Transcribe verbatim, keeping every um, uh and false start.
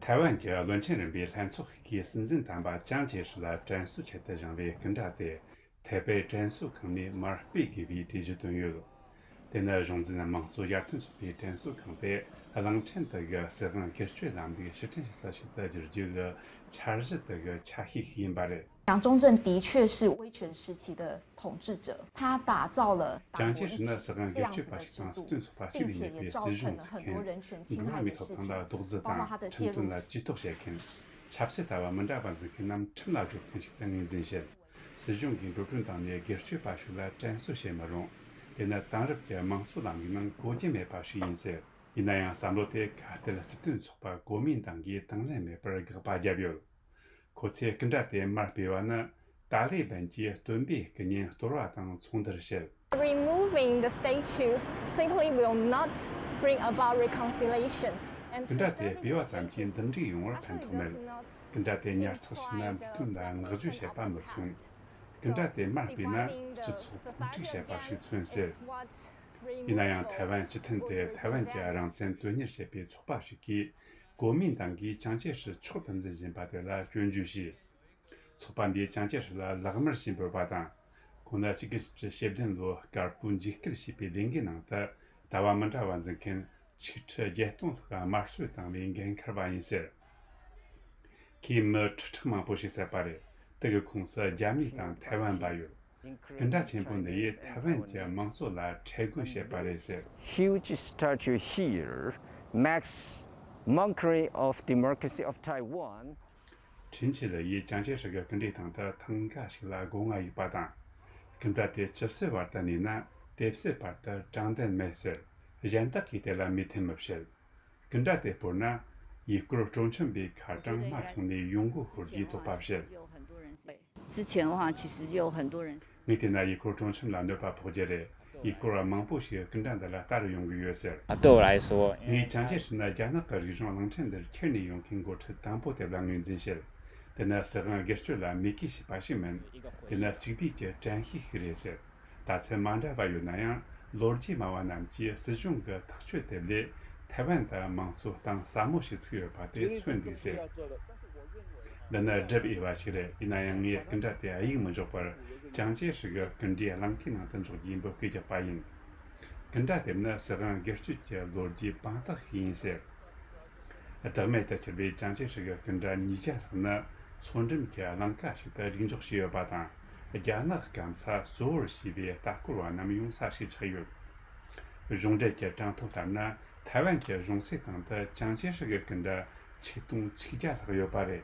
ཐའེ་ཝན་གྱི་བློན་ཆེན་རིམ་པའི་ལྷན་ཚོགས་ཤིག་གིས་སྲིད་འཛིན་དམ་པ་ཅང་ཅེ་ཧྲི་ལ་དྲན་གསོའི་ཆེད་དུ་བཞེངས་པའི་སྐུ་འདྲ་དེ། ཐའེ་པེ་དྲན་གསོ་ཁང་ནས་མར་སྤོས་དགོས་པའི་གྲོས་གཞི་བཏོན་ཡོད། དེ་ནི་གཞུང་འཛིན་དམངས་གཙོ་ཡར་ཐོན་ཚོགས་པའི་དྲན་གསོ་ཁང་དེ་གླིང་ཕྲན་དུ་གི་སྲིད་དབང་སྒེར་གཅོད་ལམ་ལུགས་ཕྱིར་དྲན་བྱེད་ས་ཞིག་ཏུ་བསྒྱུར་རྒྱུ་གི་འཆར་གཞི་དུ་གི་ཆ་ཤས་ཤིག་ཡིན་པ་རེད། 蒋中正的确是威权时期的统治者，他打造了 ཅང་ཅེ་ཧྲི་ནི་སྲིད་དབང་སྒེར་གཅོད་པ་ཞིག་དང་སྲིད་དོན་ཚོགས་པ་ཞིག་ལས་གཉེར་བའི་སྲིད་གཞུང་འཛུགས་མཁན། འགྲོ་བ་མིའི་ཐོབ་ཐང་ལ་རྡོག་རྫིས་དང་ཁྲིམས་དོན་ལ་ཇུས་གཏོགས་བྱེད་མཁན། ཆབ་སྲིད་ལྟ་བ་མི་འདྲ་བ་འཛིན་མཁན་རྣམས་ཁྲིམས་ལ་སྦྱོར་མཁན་ཞིག་ཏུ་ངོས་འཛིན་བྱེད། སྲིད་གཞུང་གིས་འགྲོ་གྲོན་བཏང་ནས་སྒེར་གཅོད་པ་ཞིག་ལ་དྲན་གསོ་བྱེད་མི་རུང་། དེ་ནི་དེང་རབས་ཀྱི་དམངས་གཙོ་ལམ་ལུགས་ནང་གོ་རྒྱུ་མེད་པ་ཞིག་ཡིན་ཟེར། ཡིན་ན་ཡང་བསམ་བློ་དེ་ཁ་གཏད་སྲིད་དོན་ཚོགས་པ་གོ་མིན་ཏང་གིས་དང་ལེན་མེད་པར་དགག་པ་བརྒྱབ་ཡོད། ཁོ་ཚོས་སྐུ་འདྲ་དེ་མར་སྤོས་པ་ནི་ཏཱ་ལི་བན་གྱིས་སྟོན་པའི་སྐུ་བརྙན་གཏོར་བ་དང་མཚུངས་བསྡུར་བྱེད། Removing the statues simply will not bring about reconciliation and སྐུ་འདྲ་དེ་སྤོས་པ་ཙམ་གྱིས་འདི་འདྲའི་ཡོང་བར་ཕན་ཐོགས་མེད། སྐུ་འདྲ་དེ་ཉར་ཚགས་བྱས་ན་མཐུན་ལ་བསྔགས་བརྗོད་བྱེད་པ་མི་མཚོན། སྐུ་འདྲ་དེ་མར་སྤོས་ན་སྤྱི་ཚོགས་གོང་འགྲིག་བྱེད་པ་ཞིག་མཚོན་ཟེར། ཡིན་ན་ཡང་ཐའེ་ཝན་སྤྱི་མཐུན་དེ་ཐའེ་ཝན་གྱི་རང་བཙན་དོན་གཉེར་བྱེད་པའི་ཚོགས་པ་ཞིག་གིས་གོ་མིན་ཏང་གིས་ཅང་ཅེ་ཧྲི་མཆོག་ཏུ་འཛིན་བཞིན་པ་དེ་ལ་སྐྱོན་བརྗོད་བྱས། ཚོགས་པ་འདིས་ཅང་ཅེ་ཧྲི་ལ་ལག་དམར་ཞེས་འབོད་པ་དང་། ཁོང་ནི་གཅིག་དགུ་བཞི་བཅུ་ཞེ་བདུན་ལོའི་དཀར་པོའི་འཇིགས་སྐུལ་ཞེས་པའི་ལས་འགུལ་ནང་དུ་ལྟ་བ་མི་འདྲ་བ་འཛིན་མཁན་ཆིག་ཁྲི་བརྒྱད་སྟོང་ལྷག་དམར་གསོད་བཏང་བའི་འགན་འཁུར་བ་ཡིན་ཟེར། ཁོས་མི་ཁྲི་ཕྲག་མང་པོ་ཞིག་བསད་པ་རེད། དེ་གི་ཁོངས་སུ་རྒྱ་མི་དང་ཐའེ་ཝན་པ་ཡོད། སྐུ་འདྲ་ཆེན་པོ་འདི་ཡིས་ཐའེ་ཝན་གྱི་དམངས་གཙོ་ལ་ཁྲལ་དགོད་བྱེད་པ་རེད་ཟེར། Huge statue here makes mockery of democracy of Taiwan. ཁྲིན་ཆི་ལི་ཡིས་ཅང་ཅེ་ཧྲི་གི་སྐུ་འདྲའི་སྟེང་དུ་ཐང་ག་ཞིག་ལ་སྒོ་ང་ཡིག་པ་དང་། སྐུ་འདྲ་དེ་ཇི་སྲིད་བར་དུ་གནས་ན་དེ་སྲིད་བར་དུ་དྲང་བདེན་མེད་ཟེར། གཞན་དག་གིས་དེ་ལ་མོས་མཐུན་མི་བྱེད། སྐུ་འདྲ་དེ་སྤོར་ན། ཡུལ་སྐོར་སྤྲོ་འཆམ་པའི་ཁ་གྲངས་མ་མཐོང་ནས་ཡོང་སྒོ་ཤོར་རྒྱུའི་དོགས་པ་བྱེད། 之前的话，其实就有很多人 ངས་བལྟས་ན་ཡུལ་སྐོར་སྤྲོ་འཆམ་ལ་གནོད་པ་ཕོག་རྒྱུ་རེད། ཡུལ་སྐོར་བ་མང་པོ་ཞིག་སྐུ་འདྲ་འདི་ལ་ལྟ་རུ་ཡོང་གི་ཡོད་ཟེར། 对我来说， ངས་ཅང་ཅེ་ཧྲི་ནི་རྒྱ་ནག་གི་རིག་གཞུང་གླིང་ཕྲན་འདིར་ཁྱེར་ནས་ཡོང་མཁན་འགོ་ཁྲིད་དང་པོ་དེ་ལ་ངོས་འཛིན་བྱེད། དེ་ནི་སྲིད་དབང་སྒེར་གཅོད་ལ་མོས་གུས་བྱས་པ་ཞིག་མིན། དེ་ནི་གཅིག་བསྡུས་ཀྱི་དྲན་ཤེས་ཤིག་རེད་ཟེར། ད་ཚད་མ་འདྲ་བ་ཡོད་ན་ཡང་ལོ་རྒྱུས་སྨྲ་བ་རྣམས་ཀྱིས་སྲིད་གཞུང་གི་ཐག་གཅོད་དེ་ལས་ཐའེ་ཝན་དུ་དམངས་གཙོ་གཏིང་ཟབ་མོ་ཞིག་ཚུགས་ཡོད་པ་དེ་མཚོན་འདུག་ཟེར། འདི་ནི་སྒྲུབ་འོས་པ་ཞིག་རེད། ཡིན་ན་ཡང་ངས་སྐུ་འདྲ་དེ་གཡུག་མི་འཇོག་པར་ཅང་ཅེ་ཧྲི་གི་སྐུ་འདྲའི་གླིང་ཁའི་ནང་དུ་འཇོག་རྒྱུའི་འབོད་སྐུལ་རྒྱག་པ་ཡིན། སྐུ་འདྲ་དེ་ནི་སྲིད་དབང་སྒེར་གཅོད་ཀྱི་ལོ་རྒྱུས་དཔང་རྟགས་ཤིག་ཡིན་ཟེར། བདག་མེད་དུ་གྱུར་པའི་ཅང་ཅེ་ཧྲི་གི་སྐུ་འདྲ་ཉིས་བརྒྱ་ལྷག་ནི་མཚོ་འགྲམ་གྱི་གླིང་ཀ་ཞིག་ཏུ་རིགས་འཇོག་བྱས་ཡོད་པ་དང་། རྒྱ་ནག་སྐམ་ས་གཙོ་བོར་བྱས་པའི་ལྟ་སྐོར་བ་རྣམས་ཡོང་ས་ཞིག་ཆགས་ཡོད། གཞུང་འབྲེལ་གྱི་གྲངས་ཐོ་ལྟར་ན། ཐའེ་ཝན་གྱི་གཞུང་སྲིད་སྟེང་དུ་ཅང་ཅེ་ཧྲི་གི་སྐུ་འདྲ་ཆིག་སྟོང་ཆིག་བརྒྱ་ལྷག་ཡོད་པ་རེད།